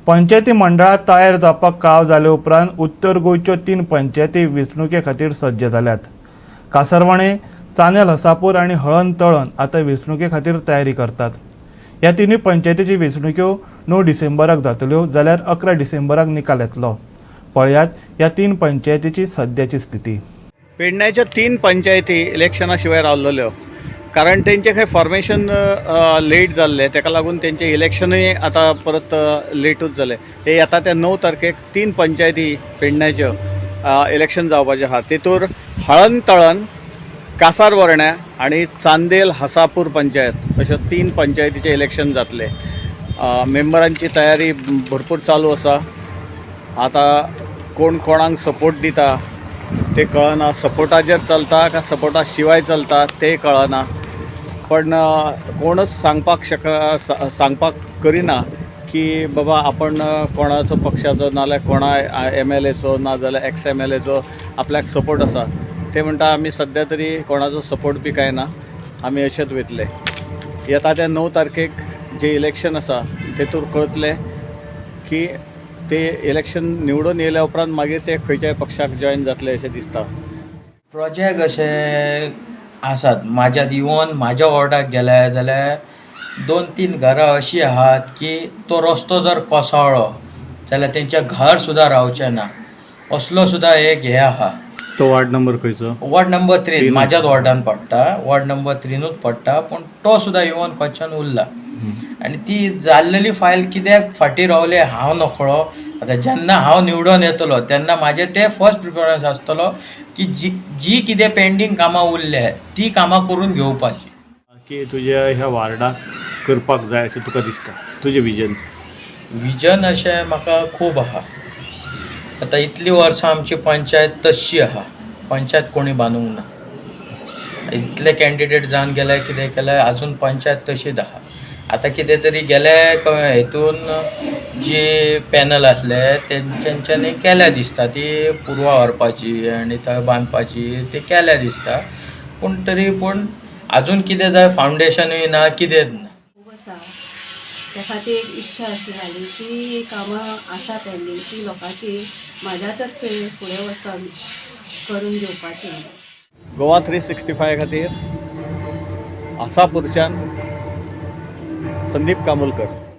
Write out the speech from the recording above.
पंचायती मंडळां तयार जावपाक कळाव जाले उपरांत उत्तर गोंयच्यो 3 पंचायती वेंचणुके खातीर सज्ज जाल्यात. कासारवाणे, चानेल हसापूर आनी हळण तळण आतां वेंचणुके खातीर तयारी करतात. ह्या तिनूय पंचायतीची वेंचणुक्यो 9 डिसेंबराक जातल्यो जाल्यार 11 डिसेंबराक निकाल येतलो. पळयात ह्या 3 पंचायतीची सद्याची स्थिती. पेडण्याच्या 3 पंचायती इलेक्शना शिवाय रावलेल्यो, कारण तेंचे खंय फॉर्मेशन लेट जाल्लें, तेका लागून तेंचें इलेक्शनूय आतां परत लेटूच जालें. हे येता त्या 9 तारखेक 3 पंचायती पेडण्याच्यो इलेक्शन जावपाचें आहा. तेतूर हळण तळण, कासारवर्ण्या आनी चांदेल हसापूर पंचायत अश्यो 3 पंचायतीचें इलेक्शन जातलें. मेंबरांची तयारी भरपूर चालू आसा. आतां कोण कोणाक सपोर्ट दिता ते कळना, सपोर्टाचेर चलता का सपोर्टा शिवाय चलता ते कळना, पण कोणच सांगपाक सांगपाक करिना की बाबा आपण कोणाचो पक्षाचो नाजाल्यार कोणा एमएलएचो नाजाल्यार एक्स एमएलएचो आपल्याक सपोर्ट आसा. ते म्हणटा आमी सद्या तरी कोणाचो सपोर्ट बी कांय ना, आमी अशेंच वयतले. येता त्या 9 तारखेक जे इलेक्शन आसा तेतूर कळतलें की ते इलेक्शन निवडून येयल्या उपरांत मागीर ते खंयच्याय पक्षाक जॉयन जातले अशें दिसता. प्रोजेक्ट अशे आसात म्हाज्या, इवन म्हाज्या वॉर्डाक गेले जाल्यार 2-3 घरां अशीं आहात की तो रस्तो जर कोसळ्ळो जाल्यार तेंचें घर सुद्दां रावचें ना, असलो सुद्दां एक हें आहा. तो वार्ड नंबर खंयचो? वॉर्ड नंबर 3 म्हाज्याच वॉर्डान पडटा, वॉर्ड नंबर 3नूच पडटा, पूण तो सुद्दां इवन क्वेश्चन उरला आनी ती जाल्लेली फायल कित्याक फाटीं रावले हांव नकळो. आतां जेन्ना हांव निवडून येतलो तेन्ना म्हाजें तें फर्स्ट प्रिफरन्स आसतलो की जी जी कितें पेंडींग कामां उरल्या ती कामां करून घेवपाची. की तुज्या ह्या वार्डाक करपाक जाय अशें तुका दिसता, तुजें विजन? विजन अशें म्हाका खूब आहा. आतां इतलीं वर्सां आमची पंचायत तश्शी आहा, पंचायत कोणी बांदूंक ना, इतले कॅन्डिडेट जावन गेले, कितें केलें, आजून पंचायत तशीच आहा. आतां कितें तरी गेले हेतून जी पॅनल आसले तेंच्यांनी केल्या दिसता, ती पुरवा व्हरपाची आनी थंय बांदपाची ती केल्या दिसता, पूण तरी पूण आजून कितें जाय, फावंडेशनूय ना, कितेंच ना. खूब आसा त्या खातीर एक इच्छा अशी जाली की कामां आसा पेंडींग ती लोकांची म्हाज्या तर्फे फुडें वचोन करून घेवपाची. गोवा 365 खातीर आसापूरच्यान संदीप कामुलकर.